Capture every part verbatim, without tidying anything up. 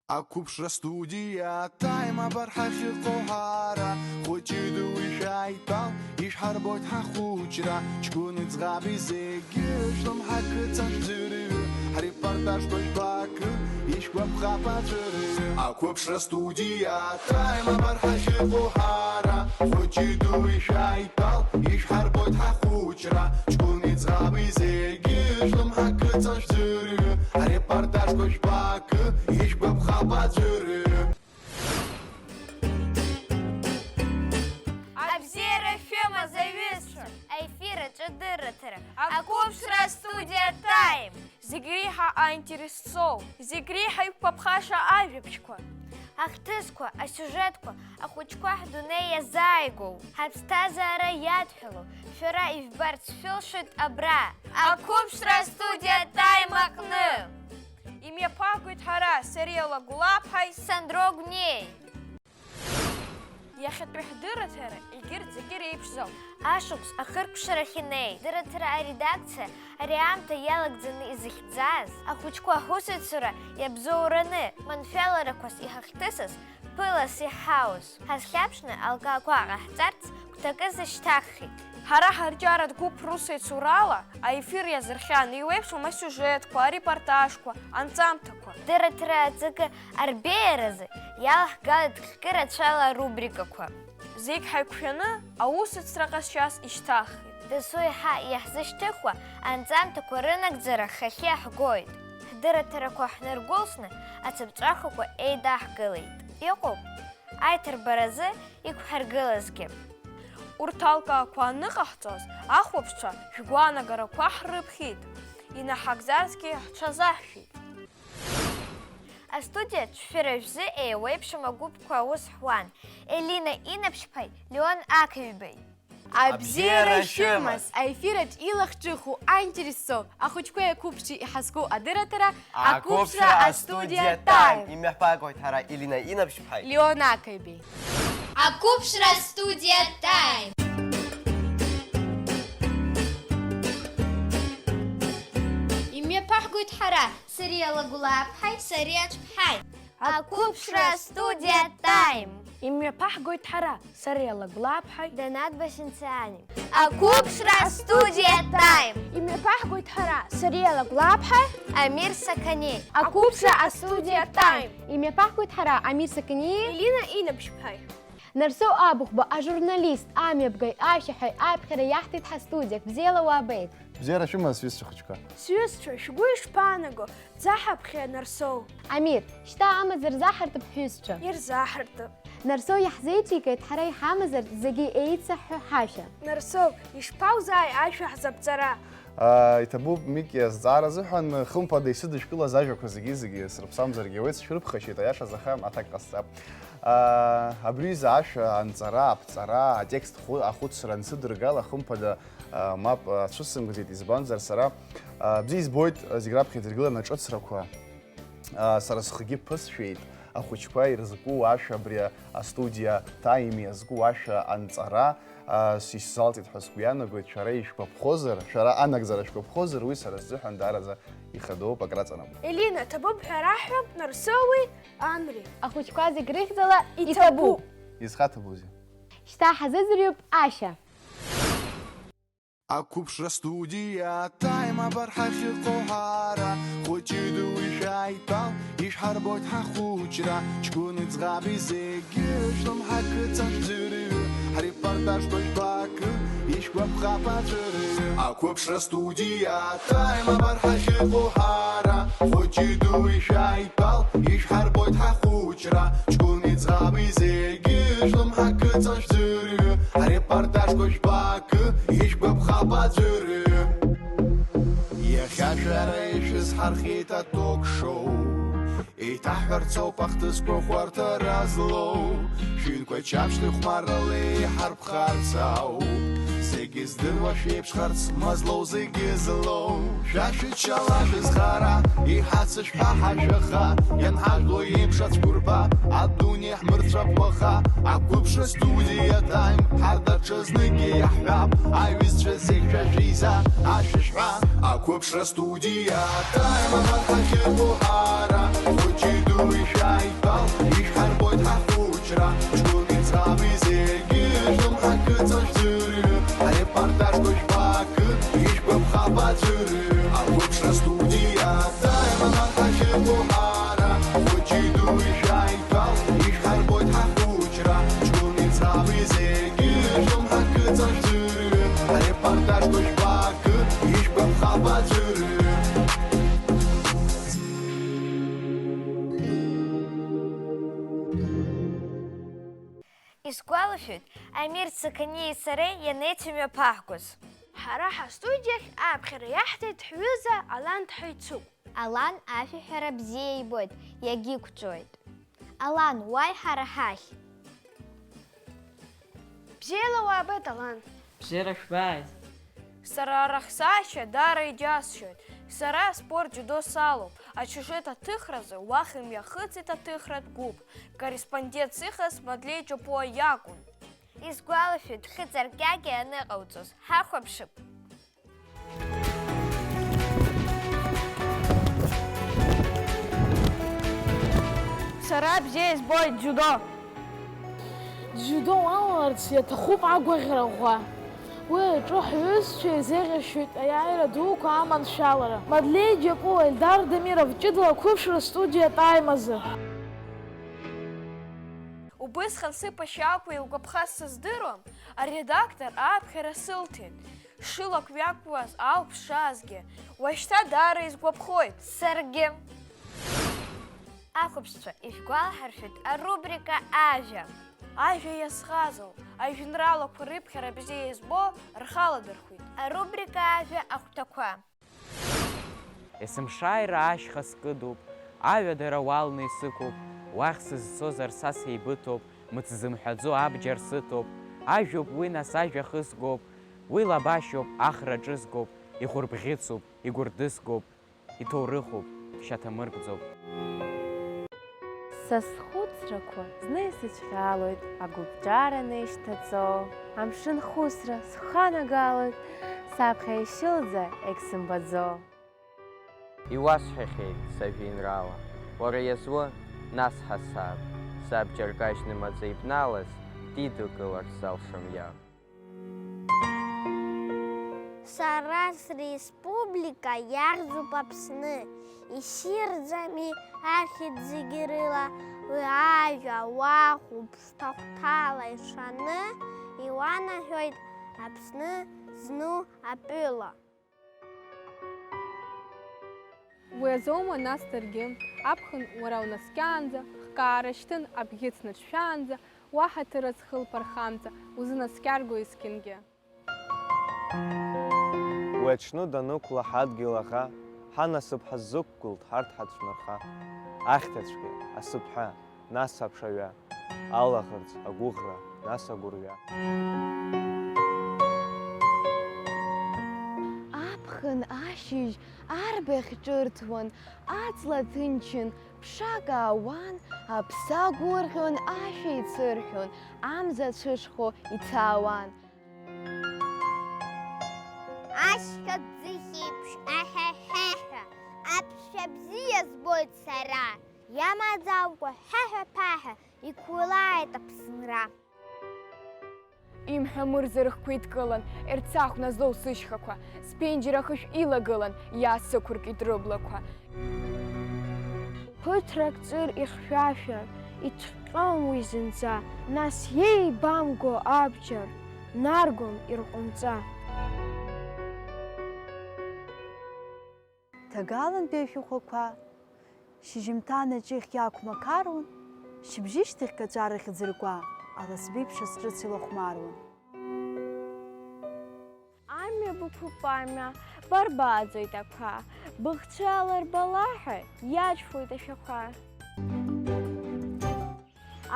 Ақәыԥшра студиа Time абар ҳахьыҟоу ҳара, хәыҷи дуи шәааидтәал, ишәҳарбоит ҳахәыҷра, ҷкәыни ӡӷаби зегьы шәлымҳа кыҵа шәӡырҩы, ҳрепортажқәа жәбакы, ишәгәаԥхап аӡәырҩы. Ақәыԥшра студиа Time абар ҳахьыҟоу ҳара, хәыҷи дуи шәааидтәал, ишәҳарбоит ҳахәыҷра, ҷкәыни ӡӷаби зегьы шәлымҳа кыҵа шәӡырҩы, ҳрепортажқәа жәбакы, ишәгәаԥхап аӡәырҩы. Абзиара шәымаз аҩызцәа! Аефир аҿы дырраҭара. Ақәыԥшра астудиа Time! Зегь реиҳа аинтерес зҵоу, зегь реиҳа иқәԥхаша ажәабжьқәа. Ахҭысқәа, асиужетқәа, ахәыҷқәа ҳдунеи иазааигәоу, ҳаԥсҭазаара иадҳәалоу, шәара ижәбарц шәылшоит абра, Ақәыԥшра астудиа Time аҟны. Имҩаԥаагоит ҳара, Сариа Лагәлаԥҳаи Сандро Гәниеи. Иахьатәи ҳдырраҭара егьырҭ зегьы реиԥшӡам. Ашықәс ахыркәшарахь инеи. Дырраҭара аредакциа ари аамҭа иалагӡаны изыхьӡаз, ахәыҷқәа ҳусеицура иабзоураны, маншәаларақәас иҳахҭысыз, ԥылас иҳауз, ҳазхьаԥшны алкаақәа ҟаҳҵарц гәҭакы зышьҭаҳхит. Ҳара ҳарҿиаратә гәыԥ русеицурала аефир иазырхиан еиуеиԥшым асиужетқәа, арепортажқәа, анҵамҭақәа. Дырраҭара аҵакы арбеиаразы иалаҳгалеит хкы рацәала арубрикақәа. Зегь ҳаиқәшәаны аусеицра ҟазшьас ишьҭаҳхит. Дасу еиҳа иаҳзышьҭыхуа анҵамҭақәа рынагӡара хахьы иаҳгоит. Ҳдырраҭарақәа ҳнаргәылсны ацыԥҵәахақәа еидаҳкылеит. Иҟоуп аиҭарбаразы иқәҳаргылазгьы. Урҭ алкаақәа аныҟаҳҵоз, ахәаԥшцәа шәгәаанагарақәа ҳрыԥхьеит, инаҳагӡазгьы ҳҽазаҳшәеит. Астудиаҿ шәара шәзы еиуеиԥшым агәыԥқәа аус ҳуан Елина Инаԥшьԥаи Леон Ақаҩбеи. Абзиара шәымаз! Аефир аҿы илахҿыху, аинтерес зҵоу, ахәыҷқәеи ақәыԥшцәеи иҳазку адырраҭара Ақәыԥшра астудиа Time. Имҩаԥаагоит ҳара Елина Инаԥшьԥҳаи Леон Ақаҩбеи. Ақәыԥшра астудиа Time. Имҩаԥаҳгоит ҳара, Сариа Лагәлаԥҳаи Сариа Ачԥҳаи. Ақәыԥшра астудиа Time. Имҩаԥаҳгоит ҳара, Сариа Лагәлаԥҳаи Данат Басинциани. Ақәыԥшра астудиа Time. Имҩаԥаҳгоит ҳара, Сариа Лагәлаԥҳаи Амир Сакани. Ақәыԥшра астудиа Time. Имҩаԥаҳгоит ҳара, Амир Сакани Елина Инаԥшьԥҳаи. Нарсоу Абыхәба, ажурналист, амҩаԥгаҩ, ашәаҳәаҩ, аԥхьара иаҳҭеит ҳастудиаҿ. Бзиала уаабеит! Бзиара шәымаз, сҩызцәа хәыҷқәа! Сҩызцәа, шәгәы ишԥаанаго, дзаҳаԥхьа Нарсоу? Амир, шьҭа амазар заҳартып ҳҩызцәа? Ирзаҳартып. Нарсоу иаҳзеиҿикааит ҳара иҳамазар зегьы еицаҳҳәо ҳашәа. Нарсоу, ишԥаузааи ашәа ҳзаԥҵара? Ааи, иҭабуп, Мики, азҵаара азыҳәан, хымԥада исыдышәкылаз ажәақәа зегьы-зегьы срыԥсамзаргьы ауеит, сшәрыԥхашьеит, аиаша азы аха аҭак ҟасҵап. Аа, абри изы ашәа анҵара, аԥҵара, атекст хәы-, ахәыцра ансыдыргала, хымԥада, аа, мап, ацәысымгӡеит, избанзар, сара, аа, бзиа избоит, зегь раԥхьа идыргыланы аҿыцрақәа. Аа, сара схгьы ԥысшәеит, ахәыҷқәа ирызку ашәа абри астудиа Time иазку ашәа анҵара, аа, исзалҵит ҳәа сгәы иаанагоит, шәара ишәгәаԥхозар, шәара анагӡара шәгәаԥхозар, уи сара сзыҳәан даараӡа ихадоуп, акраҵанакуеит. Елина, ҭабуп ҳәа раҳҳәап, Нарсоуи Анри. Ахәыҷқәа зегь рыхьӡала иҭабуп. Изхаҭабузеи? Шьҭа ҳазыӡырҩып ашәа. Ақәыԥшра студиа Time абар ҳахьыҟоу ҳара, хәыҷи дуи шәааидтәал, ишәҳарбоит ҳахәыҷра, ҷкәыни ӡӷаби зегьы шәлымҳа кыҵа шәӡырҩы, ҳрепортажқәа жәбакы, ишәгәаԥхап аӡәырҩы. Ақәыԥшра студиа Time абар ҳахьыҟоу ҳара, хәыҷи дуи шәааидтәал, ишәҳарбоит ҳахәыҷра, ҷкәыни ӡӷаби зегьы шәлымҳа кыҵа шәӡырҩы, ҳрепортажқәа жәбакы, ишәгәаԥхап аӡәырҩы. Иахьа шәара ишәызҳархиеит аток-шоу, еиҭаҳҳәарц ауп ахҭысқәа хәарҭара злоу, шәҩнқәа чаԥшьтәи хәмаррала еиҳарбхарц ауп, зегьы здыруа шәеиԥшхарц, мазлоу зегьы злоу. Шәа шәыччала шәызхара, иҳацышәҳәа ҳашәаха, ианҳажәло еиԥш ацәқәырԥа, адунеи ҳмырҵәап уаха. Ақәыԥшра студиа Time, ҳара даҽазныкгьы иаҳҳәап, аҩызцәа зегь шәа шәеиза ашәа шәҳәа. Ақәыԥшра студиа Time, абар ҳахьыҟоу ҳара, хәыҷи дуи шәааи Исгәалашәоит, Амир Цақаниеи сареи ианеицымҩаԥаҳгоз. Ҳара ҳастудиахь аԥхьара иаҳҭеит ҳҩыза Алан Ҭҳаицыгә. Алан ашәаҳәара бзиа ибоит, иагьиқәҿиоит. Алан, уааи ҳара ҳахь! Бзиала уаабеит, Алан! Бзиара шәбааит! Сара арахь саашьа даара иџьасшьоит. Сара аспорт џьудо салоуп. Асиужет аҭыхразы уахь имҩахыҵит аҭыхратә гәыԥ. Корреспондент сыҟаз Мадлеи Џьапуа иакәын. Исгәалашәоит, хьыҵаркьакьа аныҟауҵоз. Ҳахәаԥшып. Сара бзиа избоит џьудо. Џьудо уалаларц иаҭахуп агәаӷьра ӷәӷәа. Уи аҿы ҳҩызцәа ирзеиӷьасшьоит аиааира дуқәа аманшәалара. Мадлеи Џьапуа, Ельдар Дамиров, ҷыдала ақәыԥшра студиа Time азы. Убысҟан сыԥашьа акәу илгәаԥхаз сыздыруам, аредактор аԥхьара сылҭеит. Шылак ҩақәуаз ауп сшаазгьы, уажәшьҭа даара исгәаԥхоит. Саргьы. Ахәаԥшцәа, ишәгәалаҳаршәеит арубрика Ажәа. Ажәа иазхазоу, ажәеинраалақәа рыԥхьара бзиа избо рхаладырхәит. Арубрика Ажәа ахәҭақәа. Есымшааира ашьха скыдуп, аҩадара уалны исықәуп, уахь сызцозар са сеибыҭоуп, мыц зымҳәаӡо абџьар сыҭоуп, ажәоуп уи, нас ажәа хызгоуп, уи лабашьоуп, ахра ҿызгоуп, ихәырбӷьыцуп, игәырдысгоуп, иҭоурыхуп, шьаҭамыркӡоуп. Са схәыцрақәа зны исыцәҟьалоит, агәыԥҵәараны ишьҭаҵо. Амшын хәыцра сханагалоит, саԥхьа ишьылӡа егьсымбаӡо. Иуасҳәахьеит сажәеинраала, уара иазуы, нас ҳасаб, саб џьаркажьны маӡа ибналаз, дидукыларц залшом иаб. Сара среспублика иарӡуп Аԥсны, иссирӡами ахьӡ зегьы рыла, уи ажәа уахәуп шҭахәҭала ишаны, иуанаҳәоит Аԥсны зну атәыла. Уи азоума нас даргьы, аԥхын уара унаскьаанӡа, хкаара шьҭын абӷьыц наҿшәаанӡа, уаҳа ҭырас хылԥа рхамҵа, узынаскьарго есқьынгьы. Уи аҽны данықәла ҳадгьыл аӷа, ҳанасыԥ ҳаззықәгылт ҳарҭ ҳацәмырха. Ахьҭацәгьа, асыԥҳа, нас аԥшаҩа, алаӷырӡ, агәыӷра, нас агәырҩа. Аԥхын ашьыжь арбаӷь ҿырҭуан, аҵла ҭынчын, ԥшак аауан, аԥса гәырӷьон, ашәа еицырҳәон, амза цәышхо иҭаауан. Ашьха ӡыхь еиԥш аҳәаҳәаҳәа, аԥшшәа бзиа збоит сара, иамаӡамкәа ҳәаҳәа-ԥаҳәа иқәлааит Аԥсынра. Имҳәа мырӡа рыхқәа еидкылан, Ерцахә назлоу сышьхақәа, сԥенџьыр ахышә илагылан, иаасықәыркит рыблақәа. Ԥыҭрак ҵыр ихьшәашәа, иҭҟьон уи зынӡа, нас иеибамго абџьар наргон ирҟәынҵа. Ҭагалантәи ашәҟәқәа шьыжьымҭан аҿыхь иақәмақаруан, шьыбжьышьҭахь каҵәарахь ӡыркәа, аласбеиԥш асҿыц илахәмаруан. Амҩа бықәуп амҩа, барбааӡоит ақәа, быхцәы аларбалаҳәа иаҿфоит ашәахәа.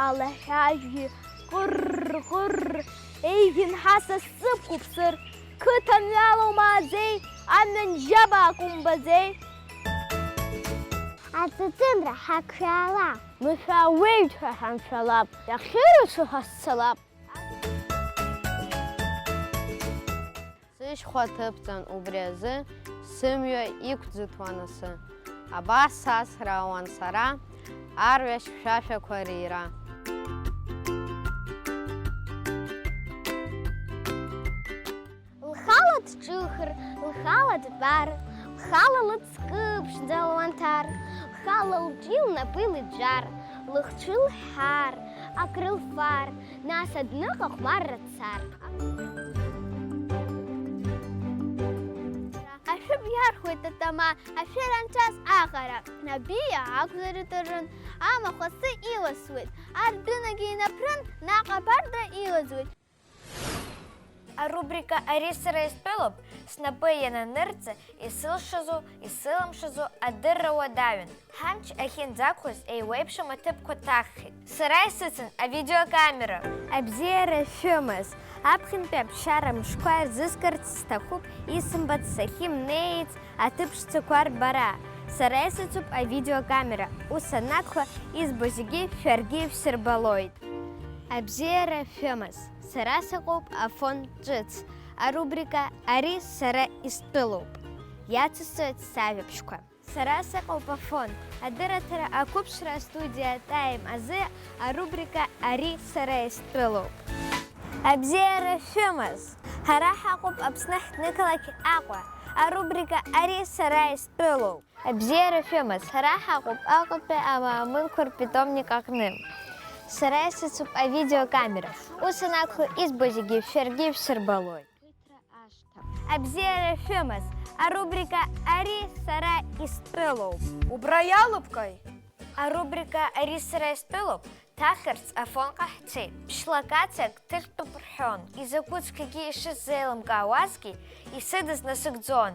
Алаҳәажәгьы ҟырр-ҟырр, еиӷьын ҳаса сыԥ-қәыԥсыр, қыҭа мҩала умааӡеи, амҩан жьабаак умбаӡеи? Аҵыҵынра ҳақәшәаала, мышәа ауеит ҳәа ҳаншәалап, иахьырацәоу ҳазцалап. Сышьхәа ҭыбҵан убри азы, сымҩа иқәӡыҭуан асы. Абас сасраауан сара, арҩаш хьшәашәақәа реира. Лхала дҿыхар, лхала дтәар, лхала лыҵкы ԥшӡа луанҭар, лхала лҿи лнапи лыӡәӡәар, лыхцәы лҳәар, акрылфар, нас адәныҟа хәмарра дцар. Ашәы Иархәеит атама, ашәыр анцәаз аҟара, абиа акәзар идыррын, амахә асы иласуеит, ардәынагьы инаԥрын, наҟ абарда илаӡуеит. Арубрика Ари сара истәылоуп, снапы иананырҵа, исылшазу, исылымшазу адырра уадаҩын. Ҳамч ахьынӡақәыз еиуеиԥшым аҭыԥқәа ҭаххьеит. Сара исыцын авидеокамера. Абзиара шәымаз! Аԥхьантәи аԥсшьара мшқәа ирзыскырц сҭахуп исымбац сахьымнеиц аҭыԥ шцақәа рбара. Сара исыцуп авидеокамера. Ус анакәха, избо зегьы шәаргьы ишәсырбалоит. Абзиара шәымаз! Сара сыҟоуп Афон ҿыц. Арубрика Ари сара истәылоуп. Иацысҵоит сажәабжьқәа. Сара сыҟоуп Афон, адырраҭара ақәыԥшра астудиа Time азы арубрика Ари сара истәылоуп. Абзиара шәымаз! Ҳара ҳаҟоуп Аԥсны ҳҭнықалақь Аҟәа, арубрика Ари сара истәылоуп. Абзиара шәымаз! Ҳара ҳаҟоуп Аҟәатәи амаамынқәа рпитомник аҟны. Сара исыцуп авидеокамера. Ус анакәха, избо зегьы шәаргьы ишәсырбалоит. Абзиара шәымаз! Арубрика Ари сара истәылоуп. Убра иалыбкааи? Арубрика Ари сара истәылоуп ҭахарц Афонҟа ҳцеит. Ԥшь-локациак ҭыхтәуп рҳәон. Изакәыҵәҟьагьы ишысзеилымкаауазгьы, исыдыз насыгӡон.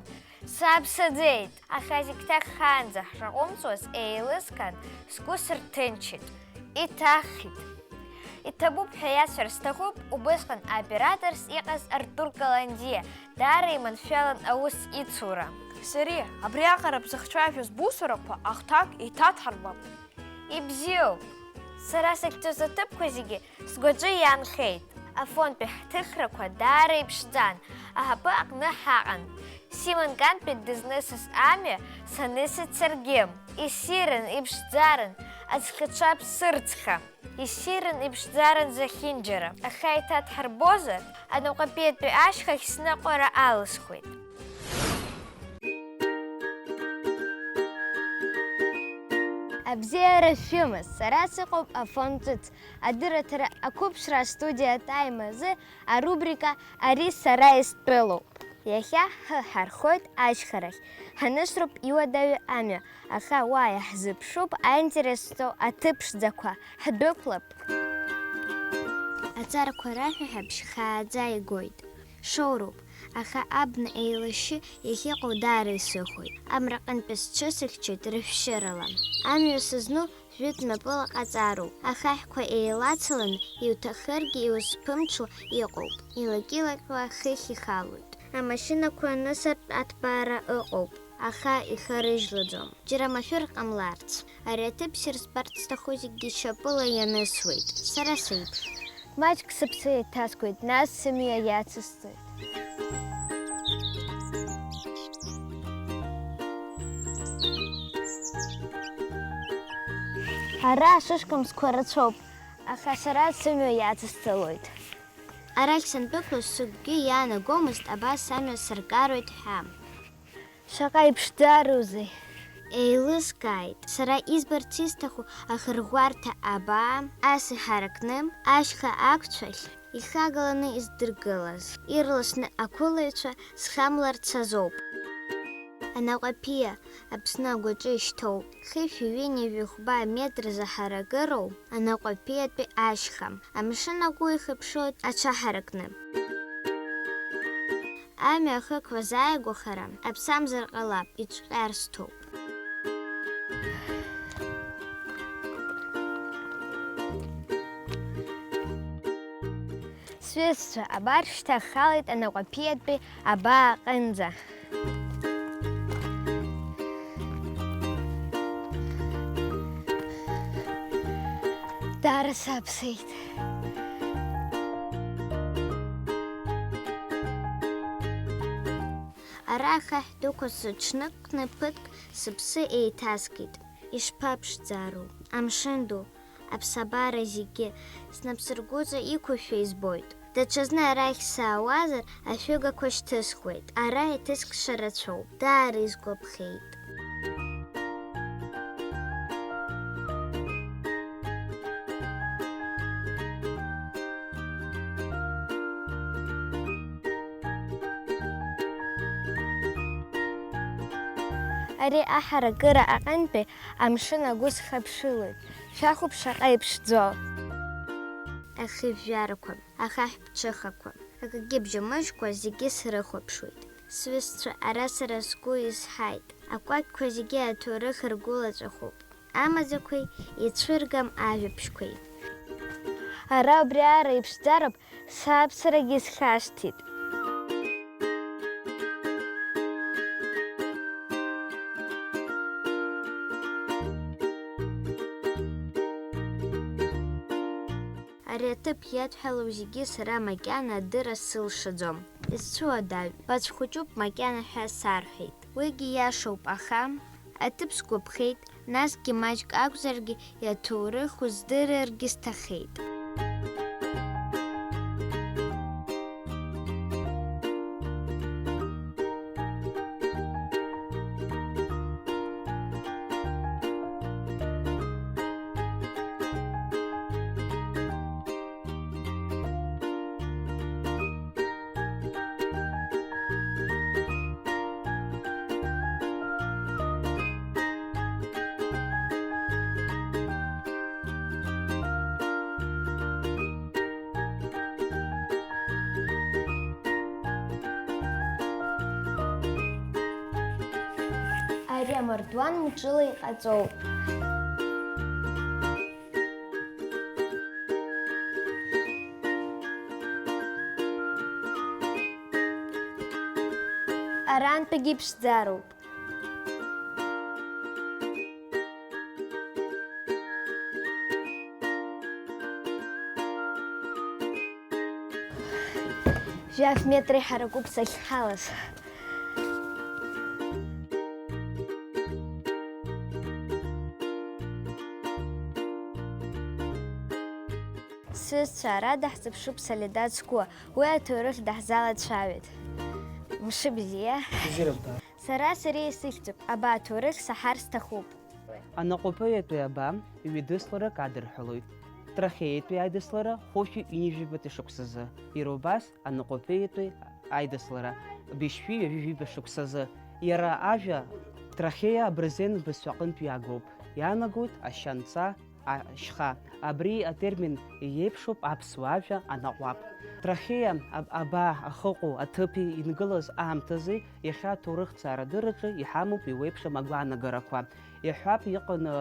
Сааԥсаӡеит, аха зегь ҭаххаанӡа ҳшаҟәымҵуаз еилыскаан, сгәы сырҭынчит. Иҭаххит. Иҭабуп ҳәа иасҳәар сҭахуп убысҟан аоператорс иҟаз Артур Каландиа, даара иманшәалан аус ицура. Сари, абриаҟара бзыхцәажәоз бусурақәа ахҭак еиҭадҳарбап. Ибзиоуп. Сара сахьцоз аҭыԥқәа зегьы сгәаҿы иаанхеит. Афонтәи ҳҭыхрақәа даара иԥшӡан, аҳаԥы аҟны ҳаҟан. Симон Кантәи дызнысыз амҩа санысит саргьы. Иссирын, иԥшӡарын, аӡхьацәа ԥсырӡха. Иссирын, иԥшӡарын зехьынџьара. Аха еиҭадҳарбозар, анаҟәатәиатәи ашьхахь сныҟәара алысхуеит. Абзиара шәымаз, сара сыҟоуп Афон ҿыц. Адырраҭара ақәыԥшра астудиа Time азы арубрика Ари сара истәылоуп. Иахьа ҳхы ҳархоит ашьхарахь. Ҳанысроуп иуадаҩу амҩа, аха уа иаҳзыԥшуп аинтерес зҵоу аҭыԥ ԥшӡақәа. Ҳдәықәлап. Аҵарақәа раҳәа ҳабжь хааӡа игоит. Шоуроуп, аха абна еилашьшьы иахьыҟоу даара исыхәоит. Амраҟынтәи сҽысыхьчоит рышәшьырала. Амҩа сызну жәытә напыла ҟаҵароуп. Ахаҳәқәа еилацаланы, иуҭахыргьы иузԥымҽу иҟоуп. Илакьылакьуа ахыхь ихалоит. Амашьынақәа анысыртә аҭбаара ыҟоуп, аха ихарыжьлаӡом. Џьара машәыр ҟамларц. Ари аҭыԥ сырзбарц сҭаху зегьы шьапыла ианысуеит. Сара сеиԥш. Маҷк сыԥсы еиҭаскуеит, нас сымҩа иацысҵоит. Ара ашышкамсқәа рацәоуп, аха сара сымҩа иацысҵалоит. Арахь сандәықәлоз сыгәгьы иаанагомызт абас амҩа сыргароит ҳәа. Шаҟа иԥшӡарузеи! Еилыскааит, сара избарц исҭаху ахырӷәӷәарҭа абаа, ас иҳаракны, ашьха ақәцәахь ихагаланы исдыргылаз, ирласны ақәылаҩцәа схамларц азоуп. Анаҟәаԥиа, Аԥсны агәаҿы ишьҭоуп. Хышәи ҩынҩажәи хәба метр заҳаракыроу анаҟәаԥиатәи ашьха, амшын агәы ихыԥшоит аҽаҳаракны. Амҩа ахықәазааигәахара аԥсамзар ҟалап, иҿҟьарсҭоуп. Сҩызцәа, абар шьҭа ҳхалеит анаҟәаԥиатәи абаа аҟынӡа. Даара саԥсеит. Ара ахаҳә дуқәа сыҽнықәкны ԥыҭк сыԥсы еиҭаскит. Ишԥаԥшӡару, амшын ду, аԥсабара зегьы, снапсыргәыҵа иқәушәа избоит. Даҽазны арахь саауазар, ашәыгақәа шьҭысхуеит. Ара иҭыскша рацәоуп, даара исгәаԥхеит. Ари аҳаракыра аҟынтәи амшын агәы схыԥшылоит. Шәахәаԥш шаҟа иԥшӡоу. Ахыжәжәарақәа, ахаҳә ԥҽыхақәа, акгьы бжьамыжькәа зегьы срыхәаԥшуеит. Сҩызцәа, ара сара сгәы изҳаит. Акәакьқәа зегьы аҭоурых ргәылаҵәахуп. Амаӡақәеи ицәыргам ажәабжьқәеи. Ара убри аара иԥшӡароуп, сааԥсарагьы схьашҭит. Ари аҭыԥ иадҳәалоу зегьы сара макьана адырра сылшаӡом. Исцәуадаҩ, бацәхәыҷуп макьана ҳәа сарҳәеит. Уигьы иашоуп, аха аҭыԥ сгәаԥхеит, насгьы маҷк акәзаргьы иаҭоурых уздырыргьы сҭахеит. Ари амардуан мҿыла иҟаҵоуп. Арантәигьы ԥшӡароуп. Жәаф метра иҳаракуп сахьҳалаз. Сҩызцәа, ара даҳзыԥшуп Соледад Сқәуа, уи аҭоурых даҳзалацәажәеит. Мшыбзиа. Бзиара бҭааит. Сара сара исыхьӡуп, аба аҭоурых саҳар сҭахуп. Анаҟәаԥиатәи аба ҩ-дысларак адырҳәалоит. Трахеиатәи аидыслара хәышәи ҩынҩажәи жәибатәи шықәсазы, иара убас анаҟәаԥиатәи аидыслара быжьшәи ҩажәи жәибатәи шықәсазы. Иара ажәа трахеиа абырзен бызшәаҟынтә иаагоуп. Иаанагоит ашьанҵа, ашьха. Абри атермин иеиԥшуп аԥсуа ажәа анаҟәаԥ. Трахеиа аб-, аба ахьыҟоу аҭыԥи ингылаз аамҭази иахьа аҭоурыхҭҵаарадырраҿы иҳамоуп еиуеиԥшым агәаанагарақәа. Иаҳҳәап, иҟан, ы,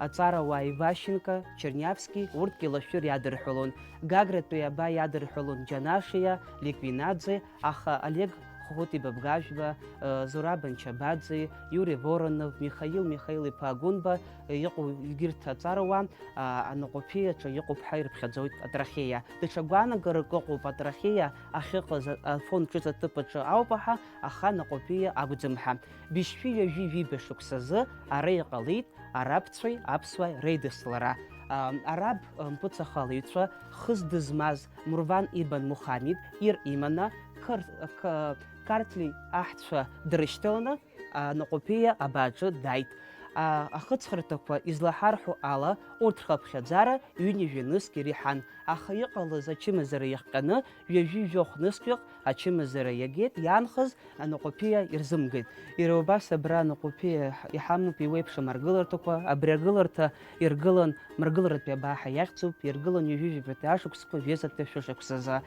аҵарауаа Иващенко, Чернявски, урҭгьы Лашәыр иадырҳәалон. Гагратәи аба иадырҳәалон Џьанашиа, Ликвинаӡе, аха Олег Хәыхәыт-иба Бгажәба, ы, Зураб Анчабаӡе, Иури Воронов, Михаил Михаил-иԥа Агәынба, ы, иҟоу егьырҭ аҵарауаа, а, анаҟәаԥиаҿы иҟоуп ҳәа ирыԥхьаӡоит атрахеиа. Даҽа гәаанагарак ыҟоуп атрахеиа ахьыҟаз, а, афон ҿыц аҭыԥ аҿы ауп аҳа, аха анаҟәаԥиа акәӡам ҳәа. Быжьшәи ҩажәи жәиба шықәсазы ара иҟалеит арабцәеи аԥсуааи реидыслара. А, араб, а, мпыҵахалаҩцәа хыс дызмаз Мурван ибн Мухамид ир иманы Қыр-, Қ-, Қарҭли аҳцәа дрышьҭаланы, а, Анаҟәаԥиа абааҿы дааит. А, ахыҵхырҭақәа излаҳарҳәо ала, урҭ рхыԥхьаӡара ҩынҩажәа нызқь иреиҳан, аха иҟалаз ачымазара иахҟьаны ҩажәи жәохә нызқьҩык ачымазара иагеит, иаанхаз Анаҟәаԥиа ирзымгеит. Иара убас абра Анаҟәаԥиа иҳамоуп еиуеиԥшым аргыларҭақәа, абри аргыларҭа иргылан Мрагыларатәи абаа ҳәа иахьӡуп, иргылан ҩажәи жәабатәи ашықәсқәа, жәеизатәи шәышықәсазы.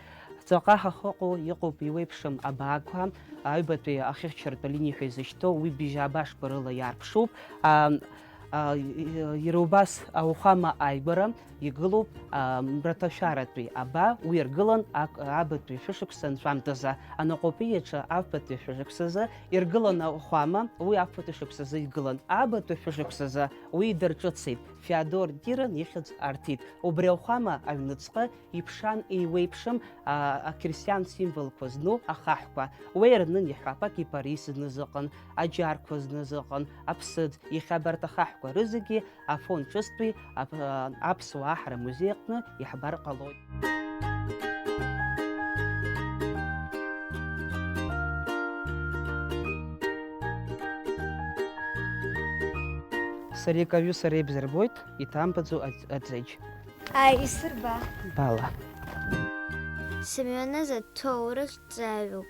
Ҵаҟа ҳахьыҟоу иҟоуп еиуеиԥшым абаақәа, аҩбатәи ахьыхьчаратәи алиниа ҳәа изышьҭоу, уи быжь аабашқәа рыла иаарԥшуп. А, а, и-, иара убас ауахәама ааигәара игылоуп, а, мраҭашәаратәи аба, уи иргылан ак-, абатәи шәышықәса анҵәамҭазы, Анаҟәаԥиаҿы афбатәи шәышықәсазы, иргылан ауахәама, уи афбатәи шықәсазы игылан, абатәи шәышықәсазы уи дырҿыцит. Феодор Тиран ихьӡ арҭит. Убри ауахәама аҩныҵҟа иԥшаан еиуеиԥшым, а, ақьырсиан символқәа зну ахаҳәқәа. Уи рнын иҳәап, акипарис зны зыҟан, аџьарқәа зны зыҟан, аԥсыӡ. Иахьа абарҭ ахаҳәқәа рызегьы афон ҿыцтәи ап-, а, аԥсуаа ҳара музеи аҟны иаҳбар ҟалоит. Сара икаҩу сара ибзырбоит, иҭамбаӡо аӡ-, аӡыџь. Ааи, исырба. Бала. Сымҩаныза ҭоурыхҭҵааҩуп.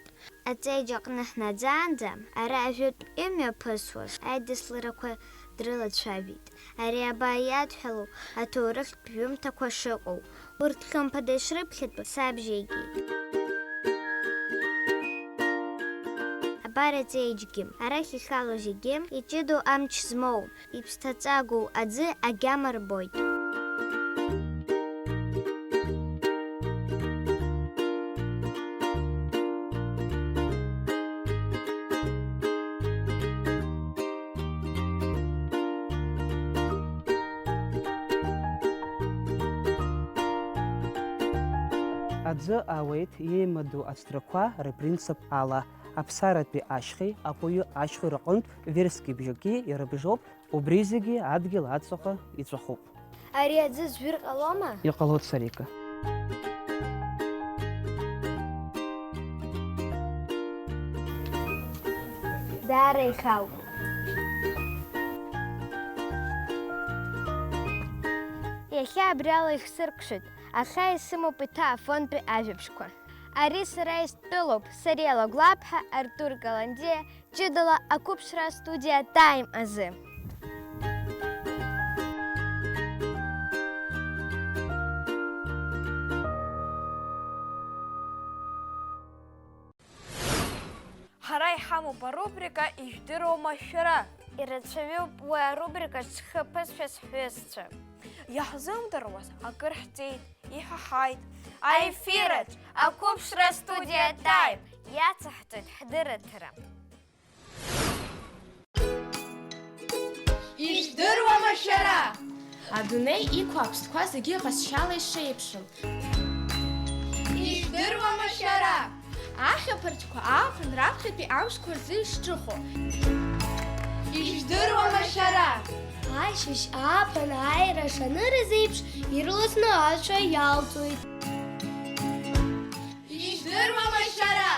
Аҵеиџь аҟны ҳнаӡаанӡа, ара ажәытә имҩаԥысуаз аидысларақәа дрылацәажәеит. Ари абаа иадҳәалоу аҭоурыхтә ҩымҭақәа шыҟоу, урҭ хымԥада ишрыԥхьатәу сабжьеигеит. Абар аҵеиџьгьы, арахь ихало зегьы иҷыдоу амч змоу, иԥсҭаҵагоу аӡы агьама рбоит. Аӡы ауеит иеимадоу ацәҭрақәа рпринцип ала, аԥсаратәи ашьхеи аҟәаҩы ашьхеи рҟынтә верстки бжаки ирыбжоуп, убри зегьы адгьыл аҵаҟа иҵәахуп. Ари аӡы зжәыр ҟалома? Иҟалоит, Сарика. Даара ихаауп. Иахьа абри ала ихсыркәшеит, аха исымоуп иҭаафонтәи ажәабжьқәа. Ари сара истәылоуп, Сариа Лагәлаԥҳа, Артур Каландиа, ҷыдала ақәыԥшра астудиа Time азы. Ҳара иҳамоуп арубрика Ижәдыруама шәара? Ирацәаҩуп уи арубрика зхы ԥызшәаз ҳҩызцәа. Иаҳзымдыруаз акыр ҳҵеит, иҳаҳаит. Аефираҿ ақәыԥшра астудиа Time иацаҳҵоит ҳдырраҭара. Ижәдыруама шәара? Адунеи иқәу аԥстәқәа зегьы ҟазшьала ишеиԥшым. Ижәдыруама шәара? Ахьаԥарчқәа ааԥын раԥхьатәи амшқәа рзы ишҿыхо. Ижәдыруама шәара? Ашьыжь ааԥын ааира шанырыз еиԥш, ирласны ацәа иалҵуеит. Ижәдыруама шәара?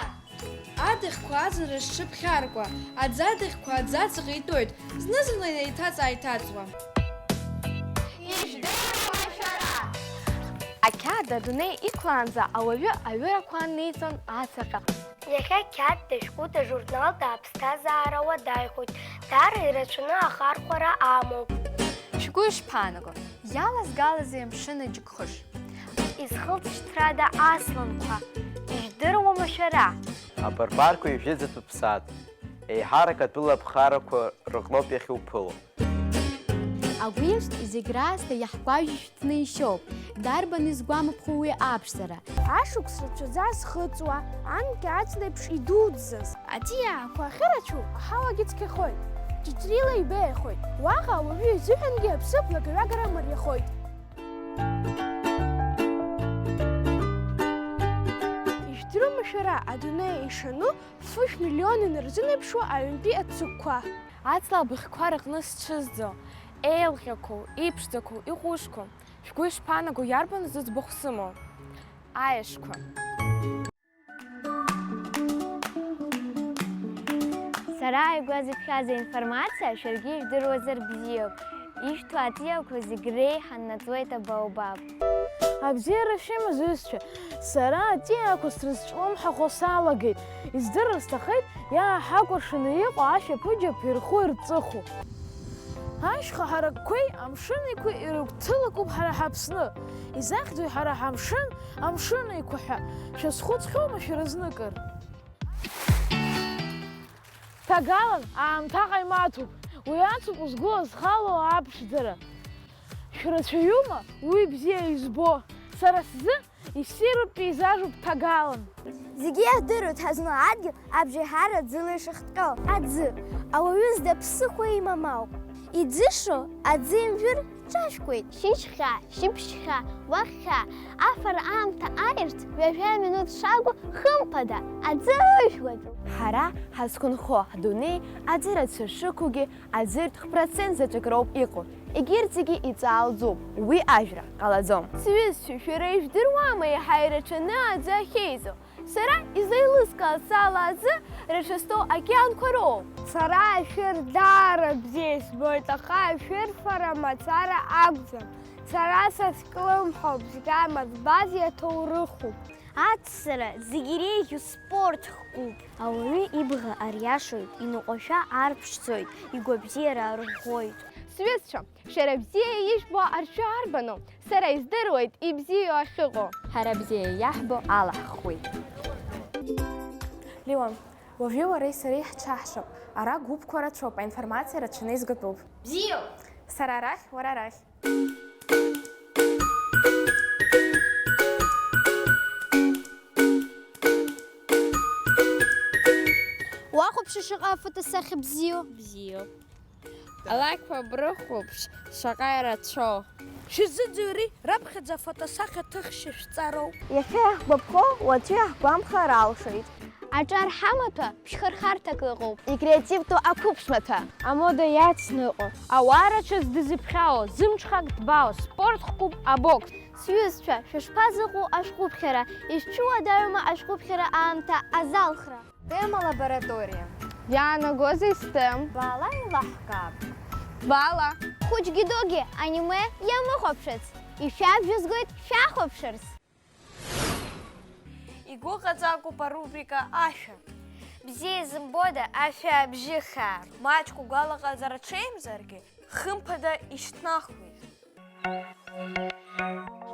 Адыхқәа аӡынра зҽыԥхьаркуа, аӡадыхқәа аӡы аҵаҟа итәоит, зны-зынла инеиҭаҵ-ааиҭаҵуа. Ижәдыруама шәара? Ақьаад адунеи иқәлаанӡа ауаҩы аҩырақәа анниҵон ацаҟьа. Иахьа ақьаад дашәҟәыда журналда аԥсҭазаара уадаҩхоит, даара ирацәаны ахархәара амоуп. Шәгәы ишԥаанаго, иалазгалазеи амшын аџьыкхыш? Изхылҵшьҭрада асланқәа, ижәдыруама шәара? Абарбарқәа ижәыӡатәуп сааҭ, еиҳарак атәыла аԥхарақәа рыҟноуп иахьуԥыло. Агәиаҿтә зегь раасҭа иаҳгәажәшәҭны ишьоуп, дарбан изгәамԥхо уи аԥшӡара? Ашықәс рацәаӡа зхыҵуа, анкьа аҵлеиԥш идуӡӡаз. Аҵиаақәа ахьырацәоу аҳауагьы цқьахоит, ҷыҷрила ибеиахоит. Уаҟа ауаҩы изыҳәангьы аԥсыԥ лагаҩагара мариахоит. Ижәдыруама шәара, адунеи ишану фышә миллион инарзынеиԥшуа аҩынтәи аццакқәа? Аҵла абыӷьқәа рыҟны сцәызӡо, еилҟьақәоу, иԥшӡақәоу, иҟәышқәоу, шәгәы ишԥаанаго, иарбан зыӡбахә сымоу? Аешқәа. Сара ааигәа зыԥхьаз аинформациа шәаргьы ижәдыруазар бзиоуп. Ишәҭо аҵиаақәа зегь реиҳа ннаҵуеит абаобаб. Абзиара шәымаз, ҩызцәа, сара аҵиаақәа срызҿлымҳахо салагеит. Издырыр сҭахеит, иааҳакәыршаны иҟоу ашәаԥыџьаԥ ирху ирҵыху. Ашьха ҳаракқәеи амшын еиқәеи ирыгәҭылакуп ҳара ҳаԥсны. Изахьӡуи ҳара ҳамшын, амшын еиқәа ҳәа шәазхәыцхьоума шәара зныкыр? Ҭагалан аамҭа ҟаимаҭуп, уи ацуп узгәылазхало аԥшӡара. Шәрацәаҩума уи бзиа избо? Сара сзы иссируп пейзажуп ҭагалан. Зегьы иаҳдыруеит ҳазну адгьыл абжеиҳара аӡыла ишахҟьо. Аӡы, ауаҩы зда ԥсыхәа имам ауп. Иӡышо аӡы имжәыр ҿашәкуеит. Шьыжьхьа, шьыбжьхьа, уаххьа, афара аамҭа ааирц ҩажәа минуҭ шагу, хымԥада, аӡы ыжәлатәуп. Ҳара ҳазқәынхо ҳдунеи аӡы рацәа шықәугьы, аӡыртә хә процент заҵәык роуп иҟоу, егьырҭ зегьы иҵаалӡуп, уи ажәра ҟалаӡом. Сҩызцәа, шәара ижәдыруама иаҳа ирацәаны аӡы ахьеизо? Сара излеилыскааз ала аӡы рацәа зҭоу океанқәа роуп. Сара ашәыр даара бзиа избоит, аха ашәыр фара мацара акәӡам. Сара са склымҳауп, зегь амаҵ базеи аҭоурыхуп. Аццара зегь иреиӷьу спорт хкуп. Ауаҩы ибӷа ариашоит, иныҟәашәа арԥшӡоит, игәабзиара арӷәӷәоит. Сҩызцәа, шәара бзиа ижәбо арҵәы арбану? Сара издыруеит ибзиоу ахьыҟоу. Ҳара бзиа иаҳбо алаҳхуеит. Леуан, уажәы уареи сареи ҳҽаҳшап. Ара гәыԥқәа рацәоуп, аинформациа рацәаны изгатәуп. Бзиоуп! Сара арахь, уара арахь. Уахәаԥши шаҟа афотосахьа бзиоу! Бзиоуп. Алакьқәа брыхәаԥш, шаҟа ирацәоу! Шәзыӡырҩри, раԥхьаӡа афотосахьа ҭыхшьа шәҵароуп. Иахьа иаҳгәаԥхо, уаҵәы иаҳгәамхар алшоит. Аҿар ҳамаҭәа ԥшьхырхарҭак ыҟоуп. Икреативтәу ақәыԥш маҭәа. Амода иацныҟәо. Ауаа рацәа здызыԥхьао, зымҽхак ҭбаау, спорт хкуп абокс. Сҩызцәа, шәышԥазыҟоу ашәҟәыԥхьара, ишәцәуадаҩума ашәҟәыԥхьара аамҭа азалхра? Тема лабораториа. Иаанагозеи стем? Баала илаҳкаап. Баала. Хәыҷгьы дугьы аниме иамыхәаԥшыц, ишәабжьызгоит шәахәаԥшырц. Игәыҟаҵагоуп арубрика Ашәа. Бзиа изымбода ашәа абжьы хаар? Маҷк угәалаҟазар аҽеимзаргьы, хымԥада ишьҭнахуеит.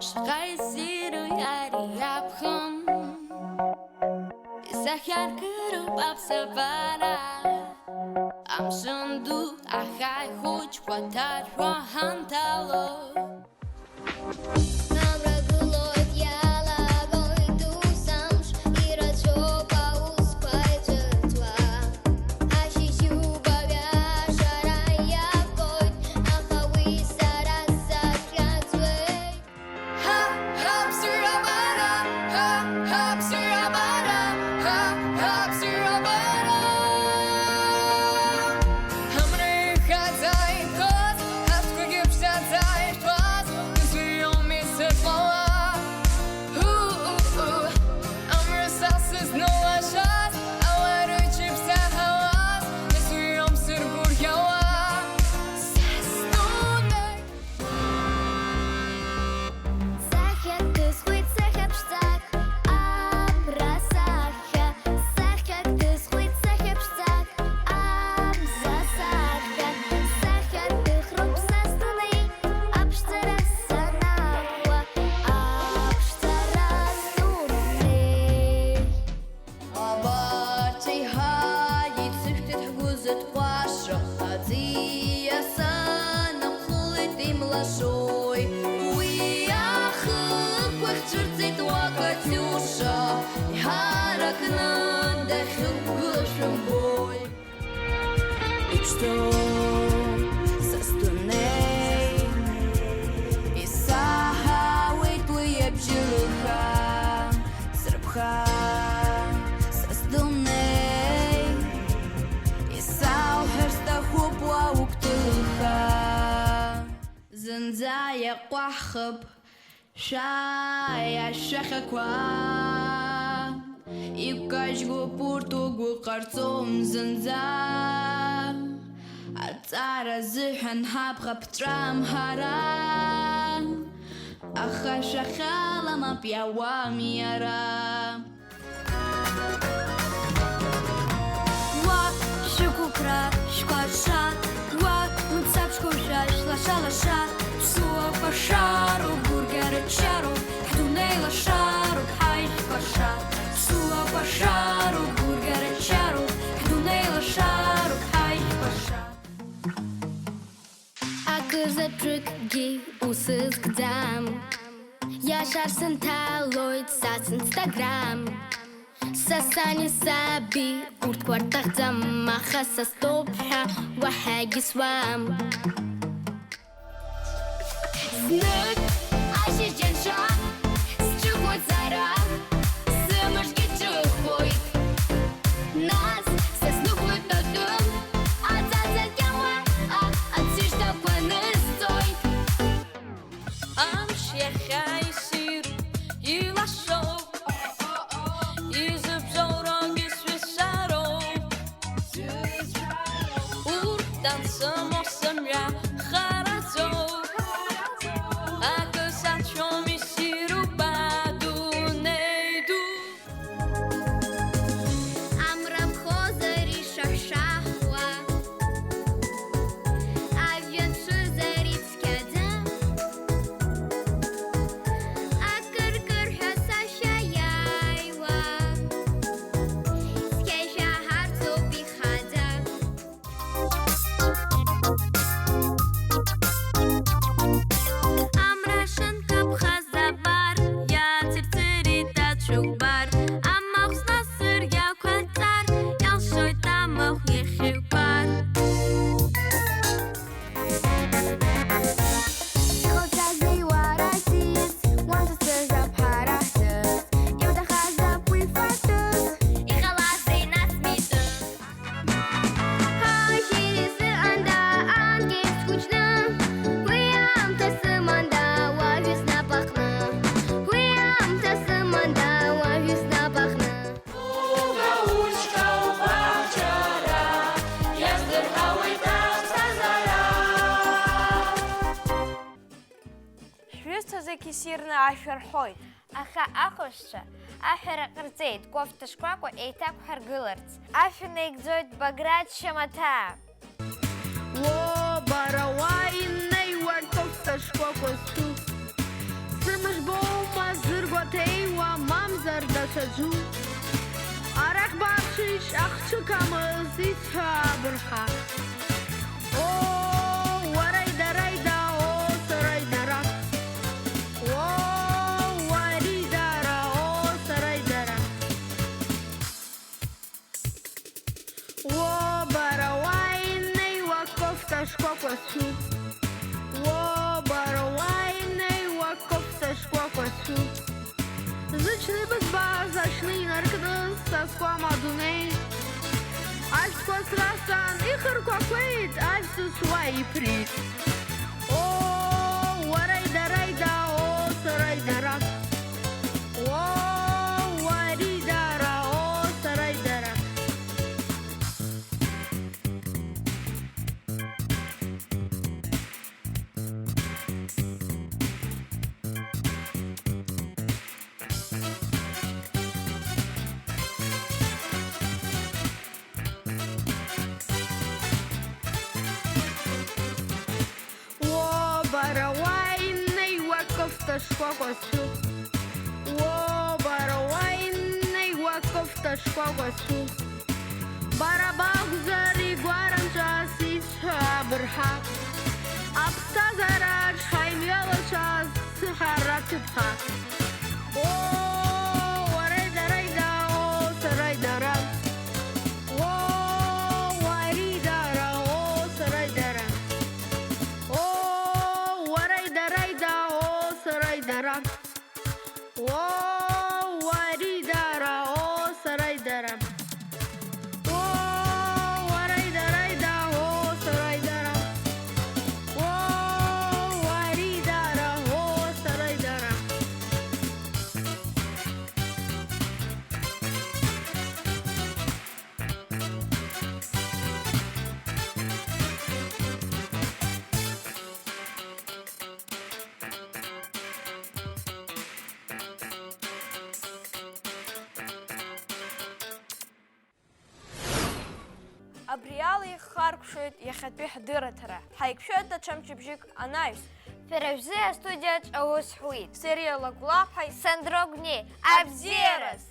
Шаҟа иссиру ари аԥхын, исахьаркыроуп аԥсабара, амшын ду ахаи хәыҷқәа ҭаршәуа ҳанҭало. Амра гылоит, иалагоит ус амш, ирацәоуп аусқәа ицәырҵуа. Ашьыжьубаҩ ашара иабоит, аха уи сара сахьаӡуеит. Ҳа, ҳаԥсуа бара, ҳа, ҳаԥсуа бара, ҳа, ҳаԥсуа бара. Амра ихаӡа иҭәыз, ҳаԥсқәагьы ԥшӡаӡа ишәҭәаз, нас уи иоуми сырхәауа. У, у, у. Амра са сызнылашаз, ауаа рыҷ иԥсаҳауаз, нас уи иоуп сыргәырӷьауа. Са сдунеи. Сахьак ҭысхуеит, сахьа ԥшӡак, абра сахьа. Сахьак ҭысхуеит, сахьа ԥшӡак, абза сахьа. Сахьа ҭыхроуп са сдунеи, аԥшӡара санахәа, аԥшӡара сдунеи. Абарҭ еиҳа ицәышәҭит ҳгәы зыҭҟәаша, аӡиас анаҟәылеит имлашои. Уи ахықәахь цәырҵит уа Катиуша, иҳаракны дахьықәгылоу шәымбои. Иԥшӡоуп са сдунеи, исаҳауеит уи абжьыха, срыԥха, са сдунеи, исауҳәар сҭахуп уа угәҭыха. Зынӡа иаҟәаҳхып. Шәааи ашәахьақәа, икажьгоуп урҭ, угәы ҟарҵом зынӡа. Аҵара азыҳәан ҳабӷа ԥҵәам ҳара, аха шәахьала мап иауам иара. Уа, шәықәԥра, шәкәаша, уа, мцаԥшьқәа шәа, шәлаша-лаша. Ԥсуа кәашароуп, гәырӷьара ччароуп, ҳдунеи лашароуп, ҳаи шәкәаша. Ԥсуа кәашароуп, гәырӷьара ччароуп, ҳдунеи лашароуп, ҳаи шәкәаша. Акызаҵәыкгьы усызкӡам, иашар сынҭалоит са синстаграм. Са сани саби урҭқәа рҭахӡам, аха са стәоуп ҳәа уаҳагьы суам. Знык ашьыжьанша сҿықәуеит сара, сымшгьы ҿыхоит. Нас са снықәлоит атәым, аӡаӡа кьауа, а, ацәышьҭақәа нысҵоит. Амш иахьа иссир илашоуп, изыбзоуроугьы сҩызцәароуп. Урҭ дансымоу сымҩа хараӡоуп, акы Ҩызцәа зегь ссирны ашәа рҳәоит. Аха ахәшәцәа аҳәара ҟарҵеит, кофта шкәакәа еиҭақәҳаргыларц. Ашәа наигӡоит Баграт Шьамаҭаа. Уо, бара уа инеиуа кофта шкәакәа зцу. Сымыш боума зыргәаҭеиуа, мамзар даҽаӡәу? Арахь баԥшишь, ахцәы камыз исҳәо абырҳа. О, уараи дараи да, о, сараи дара. О, уари дара, о, сараи дара. Уо, бара уа инеиуа кофта шкәакәа су. Уо, бара уа инеиуа кофта шкәакәа су. Зыҽны бызбаз аҽны инаркны са схәама адунеи. Ашәҭқәа срасҵан, ихырқәақәеит, ажәҵыс уа иԥрит. О, уараи дараи да, о, сараи дара. О, уари дара, о, сараи дара. Уо, бара уа инеиуа кофта шкәакәа су. Уо, бара уа инеиуа кофта шкәакәа су. Бара бакәзар игәаранҵәас исҳәо абырҳа. Аԥсҭазаараҿ ҳаимҩалацәаз сыхара ҭыԥха. О, уараи дараи да, о, сараи дара. О, уари дара, о, сараи дара. О, уараи дараи да, о, сараи дара. О, уари дара, о, сараи дара. О, уараи дараи да, о, сараи дара. О, уари дара, о, сараи дара. Абри ала иххаркәшоит иахьатәи ҳдырраҭара. Ҳаиқәшәоит даҽа мчыбжьык анаҩс. Шәара шәзы астудиаҿ аус ҳуит Сериа Лагәлаԥҳаи Сандро Гәни. Абзиараз!